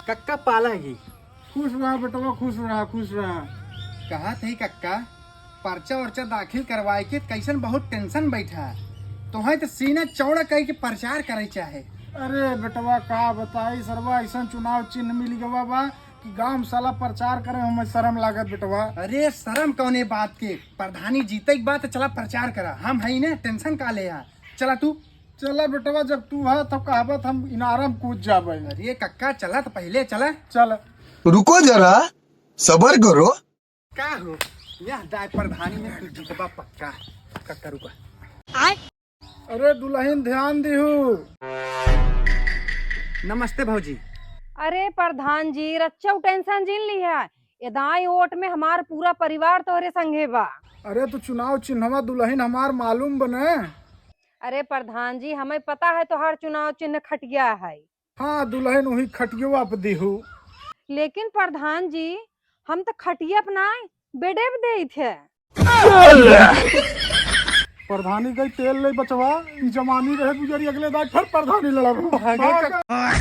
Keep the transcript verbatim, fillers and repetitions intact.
कक्का पाला ही। खुश रहा बेटवा, खुश रहा, खुश रहा। कहा थे कक्का, पर्चा वर्चा दाखिल करवाए के कैसन बहुत tension बैठा। तोहे तो सीना चौड़ा कह के प्रचार करे चाहे। अरे बेटवा, का बताई सरवा, ऐसन चुनाव चिन्ह मिल गवा बा कि गांव में साला प्रचार करे हमें शर्म लागत बेटवा। अरे शर्म कौने बात के, प्रधानी जीते के बात चला प्रचार करा, हम हई ने, tension का ले आ। चला तू। चला बेटवा, जब तू है तब कहबत हम इनारम कूद जाबे। अरे कक्का चला तो पहले चला। चल। रुको जरा, सबर करो। का हो, यह दाय प्रधानी में तू जीतबा पक्का। कक्का रुका। अरे दुल्हन ध्यान दिहू। नमस्ते भौजी। अरे प्रधान जी, रच्चौ tension जिन लिहा। एदाई वोट में हमार पूरा परिवार तोहरे संगे बा। अरे तो चुनाव चिन्हवा दुल्हन हमार मालूम बने। अरे प्रधान जी, हमें पता है तोहार चुनाव चिन्ह खटिया है। हाँ दुल्हन, वही खटियो आप दिहू। लेकिन प्रधान जी, हम तो खटिया पे ना, बेडे पे देई थे। प्रधानी गई तेल ले बचवा, ई जमानी रहे गुजरी, अगले दाई फिर प्रधानी लड़ा। भागे भाग।